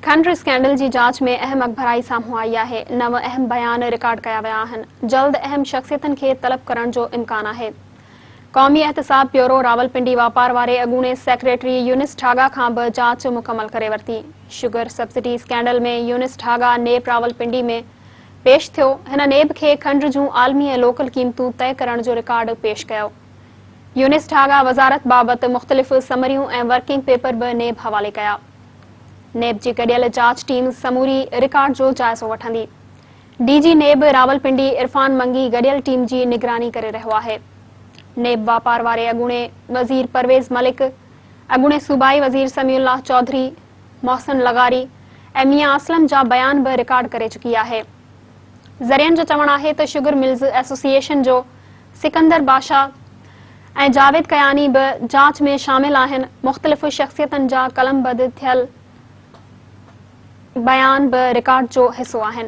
کنڊ اسڪينڊل جي جاچ ۾ اهم اڳڀرائي سامهون آئي آهي، نو اهم بيان رڪارڊ ڪيا ويا آهن، جلد اهم شخصيتن کي طلب ڪرڻ جو امڪان آهي. قومي احتساب بيورو راولپنڊي واپار واري اڳوڻي سيڪريٽري يونس ڍاگا کان به جاچ مڪمل ڪري ورتي. Sugar subsidy scandal ۾ Younis Dhaga NAB Rawalpindi ۾ پيش ٿيو، هن نيب کي کنڊ جون عالمي ۽ لوڪل قيمتون طئي ڪرڻ جو رڪارڊ پيش ڪيو. يونس ڍاگا وزارت بابت مختلف سمريون ۽ ورڪنگ پيپر به نيب حوالي ڪيا. نيب جي گڏيل جاچ ٽيم سموري رڪارڊ جو جائزو وٺندي. D G NAB Rawalpindi Irfan Mangi گڏيل ٽيم جي نگراني ڪري رهيو آهي. نيب واپار واري اڳوڻي وزير پرويز ملڪ، اڳوڻي صوبائي وزير سميع الله چوڌري، محسن لغاري ۽ ميان اسلم جا بيان به رڪارڊ ڪري چڪي آهي. ذريعن جو چوڻ آهي ته شگر ملز ايسوسيئيشن جو سڪندر بادشاهه ۽ جاويد ڪياني به جاچ ۾ شامل آهن، مختلف شخصيتن جا قلمبند ٿيل بيان به رڪارڊ جو حصو آهن.